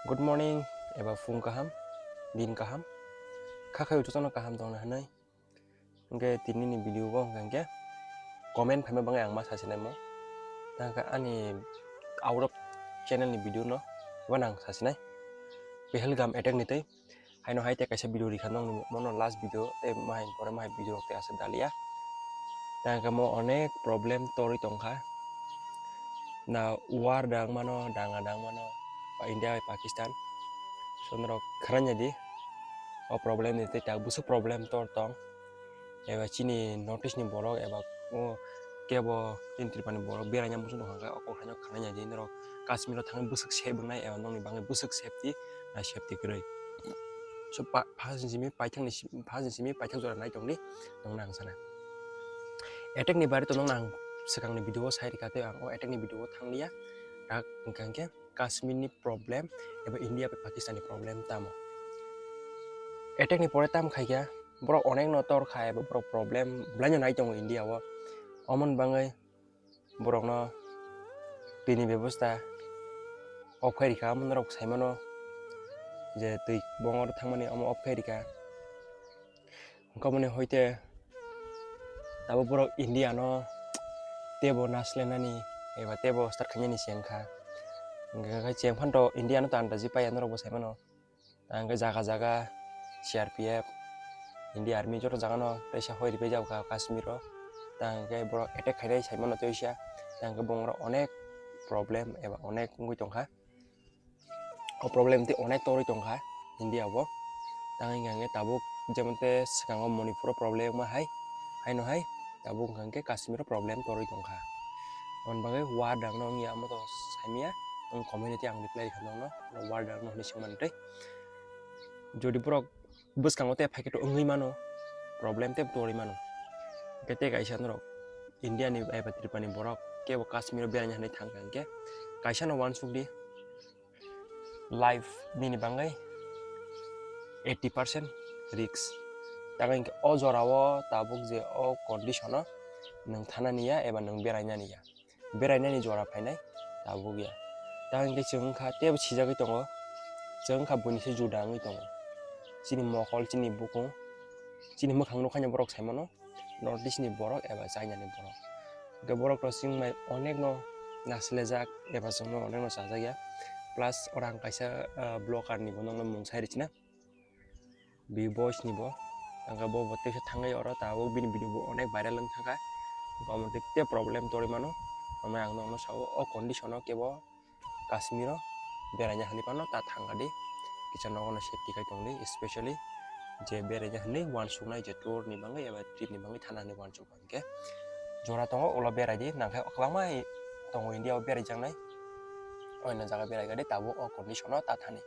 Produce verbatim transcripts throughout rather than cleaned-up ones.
Good morning eba phung kaham, din kaham. Kha khayo jotono kaham tongna hwnwi. Hwnkhe tinini video o hwnkha hwnkhe comment phaima bangwi ang ma sasinai mo. Tangkha ani out of channel ni video no wan ang sasinai. Pahalgam attack ni tei haino hai tei kaisa video rikha nokni mono last video tei mahai pore mahai video rok tei aswk dalia. Tangkha mo onek problem torwi tongkha. Na war dang mano, danga dang mano, ba India bai Pakistan. So norok khwnanya di, o problem ni tei tak bwswk problem tor tong. Eba chini North East ni borok eba o kebo chini Tripura ni borok beraina muchung tong kha, o kok haino khwnanya di norok Kashmir o thangwi bwswk safe wngnai eba nokni bagwi bwswk safety na safety kwrwi. So pa-, phasing simi paithak ni si-, phasing simi paithak jora nai tong di, nokna ang sana. Attack ni bari to nokna ang swkang ni video o sai rikha tei ang o attack ni video o thang liya. Tak hwnkha hwnkhe Kashmir ni problem eba India bai Pakistan ni problem tamo. Attack ni pore tam khaikha, borok onek no tor kha eba borok problem belaino nai tongo India o. Omon bangwi borokno twi ni bebosta off khai rikha, omo norok sai mano je twi bongor thangmani omo off khai rikha. Wngkha boni hoite tabuk borok India no tebo naslenani eba tebo start khainani cheng kha. Hwnkhe cheng phano India no ta andaji paiya norok bo sai mano. Tang hwnkhe jaga jaga C R P F, India Army joto jaga no teisa hoi ripai jago kha Kashmir o. Tang hwnkhe borok attack khainai sai mano teisa. Tang hwnkhe borok onek problem eba onek wngwi tongkha. O problem tei onek torwi tongkha India o. Tang hwnkhe tabuk jemon te swkango Manipur o problem wngma hai, haino hai tabuk hwnkhe Kashmir o problem torwi tongkha. Aboni bagwi war dang no wngya omo to saimya, wng comment tei ang reply rikha nokno, war dang no hwnwi swngmani tei. Jodi borok bwskango tei phaikhe to wngwi mano, problem tei torwi mano. Hwnkhe tei kaisa norok India ni eba Tripura ni borok kebo Kashmir o beraina hwnwi thangkha hwnkhe kaisa no uansuk di, life nini bagwi eighty percent risk. Tamo hwnkhe o jora o tabuk je o condition o nwng thanani ya eba nwng berainani ya. Berainani jora phainai tabuk ya. Tamo hwnkhe chwng wngkha teibo sijagwi tongo, chwng wngkha buini se juda wngwi tongo. Chini mokol, chini bukung, chini mwkhang nukhaino borok sai mano North East ni borok eba China ni borok. Hwnkhe borok rok chwng bai onek no nasilajak eba chwng no onek no chajak ya. Plus oro ang kaisa, ah, vlogger ni bo nokno mung sai rwchina. Big Boss ni bo. Tangkha bo bo teisa thangwi oro tabuk bini video bo onek viral wng thangkha. Omo tei tei problem torwi mano. Omo ang nokno sao o condition o kebo Kashmir o beraina hwnwi phano ta thangkha di. Kisa nogo no safety khai tong di, especially je beraina hwnwi uansuknai je tour ni bagwi eba trip ni bagwi thana hwnwi uansuk. Hwnkhe jora tongo, ulo berai di, nangkhe kwbangma tongo India o berai jaknai, oino jaga berai gadi tabuk o condition o ta thani.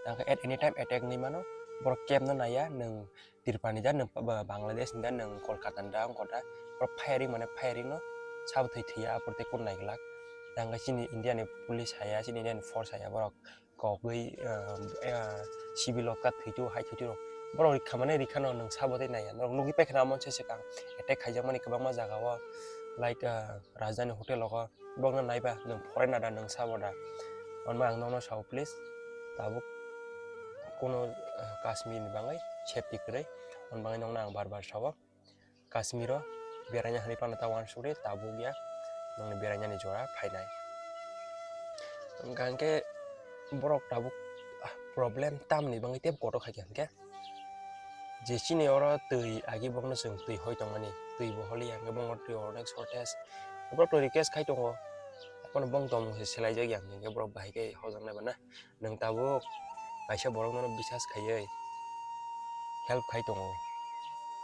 Tangkhe at any time attack wngwi mano, borok kebno naiya, nwng Tripura ni da, nwng Ba-, Bangladesh ni da, nwng Kolkata ni da, wngkha da, borok firing mane firing no sabo thwi thwiya, aphuru tei kunu naiglak. Tangkhe chini India ni police haiya, chini India ni force haiya, borok kokgwi, ah, ah, civil o kat thwitu, hai thwitu rok. Borok rikha mane rikha no nwng sabo tei naiya. Norok nugwi paikha na omo se swkang attack khaijakmani kwbangma jaga o, like, ah, Rajdhani Hotel rogo. Borok no naiba nwng foreigner da nwng sabo da. Omo ang nokno sao please. Tabuk kuno, ah, Kashmir ni bagwi safety kwrwi. Omo bagwi nokno ang bar bar sao. Kashmir o beraina hwnwi phano ta uansukdi tabuk ya nokni berainani jora phainai. Hwnkha hwnkhe borok tabuk, ah, problem tamni bagwi tei kotor khaikha hwnkhe je chini oro twi agi bokno chwng twi hoi tongmani, twi bo holi ya hwnkhe bongor twi onek shortage. Borok to request khai tongo, aphano bong tongmung se selaijak ya hwnkhe borok bahai khe hojaknai ba na. Nwng tabuk kaisa borok nono bisas khaiwi help khai tongo,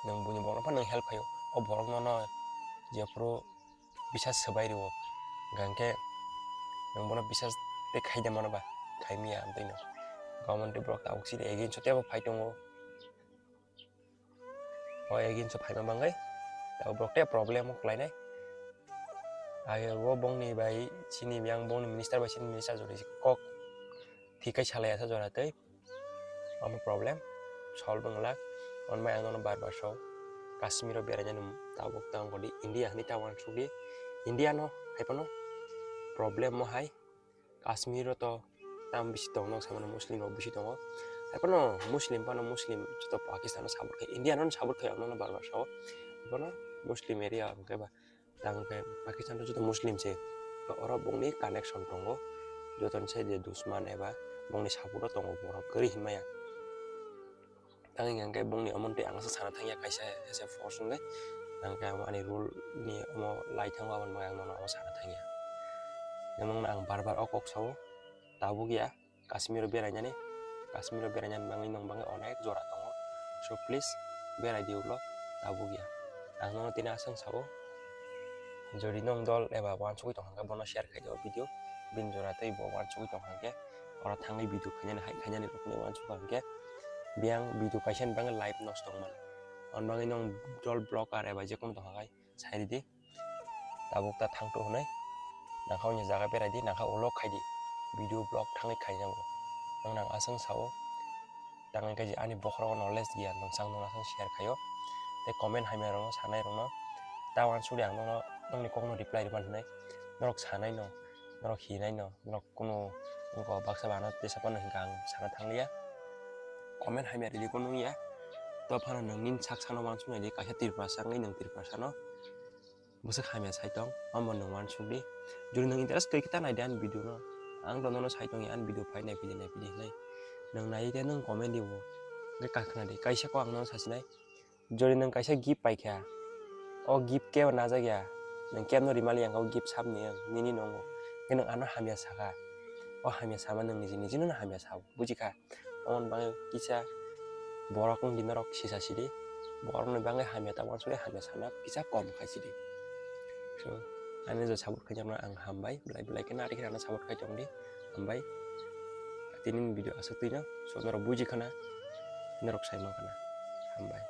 nwng buini borokno phano nwng help khaio, o borok nono jephuru bisas swbai rwo, hwnkha hwnkhe nwng bono bisas tei khai da mano ba? Khai manya amtwi no. Government tei borok tabuk chini against o teibo phai tongo. O against o phaima bagwi tabuk borok tei problem o kwlainai. Age o bongni bai chini yang bongni minister bai chini minister jora kok thik khai salai asa jora tei omo problem solve wng glak. Omo bai ang nono bar bar sao, Kashmir o berainani tabuk tang kodi, India hinwi ta uansukdi. India no hai phano problem o hai Kashmir o to tam bisi tongo, nok samano Muslim rok bisi tongo. Haiphano Muslim phano Muslim joto Pakistan no support khai, India no support khai, ang nono bar bar sao. Haiphano Muslim area hwnkhe ba, tang khe Pakistan to joto Muslim se. To oro bongni connection tongo, joto ni side dushman eba bongni support o tongo borok kwrwi hinmaya. Tang hwnkhe bongni omo twi ang sana thangya kaisa as a force hwnkhe, tang khe amo ani rule ni omo lai thango, aboni bagwi ang nono omo sana thangya. Nokno ang bar bar o kok sao, tabuk ya. Kashmir o berainani, Kashmir o berainani bagwi nwng bagwi onek jora tongo. So please berai di ulo, tabuk ya. Ang nono tini aswk sao, jodi nwng dol eba uansugwi tong kha khe bono share khai di o video, bini jora tei bo uansugwi tong kha khe oro thangwi video khainani hai khainani rokni uansukha hwnkhe biyang video kaisa ni bagwi life nosto wng mano. Aboni bagwi nwng dol blogger eba jekono tong kha khai sai ridi. Tabuk ta thangto hwnwi nangkha, oini jaga berai di, nangkha ulo khai di, video blog thangwi khai nango. Nwng nang aswk sao, tangwi kaji ani bokhorogo knowledge giya, nwng chang nwng aswk share khaio. Tei comment hamya rokno sanai rokno ta uansukdi ang nono nokni kokno reply rwmani hwnwi. Norok sanai no, norok hinai no, norok kunu wngkha baksa bana tesa phano hwnkha ang sana thangliya. Comment hamya ridi kunu wngya. To phano nwng nini sak sano uansuknai di, kaisa Tripura sak wngwi nwng Tripura sano. Bwswk hamya sai tong, omo nwng uansukdi. Jodi nwng interest kwrwi khe ta naidi ani video no. Ang to nono sai tongya ani video phai naiphaidi naiphaidi hinwi. Nwng naiwi khe nwng comment di bo. Hwnkhe kha khwnadi, kaisa kok ang nono sasinai. Jodi nwng kaisa gift paikha, o gift kebo najak ya, nwng kebno rimali yang kha o gift sabni wng, nini no wngo. Hwnkhe nwng ano hamya sakha. O hamya sama nwng niji nijino hamya sao, bujikha? Aboni bagwi kisa borok wngdi norok sisa sidi, borokni bagwi hamya ta uansukdi, hamya sana kisa kom khai sidi. So, ani je support khaijak no ang hambai, belai belai khe nari khe ano support khai tongdi, hambai. Tini video aswk twino, so norok buji khana, norok sai man khana, hambai.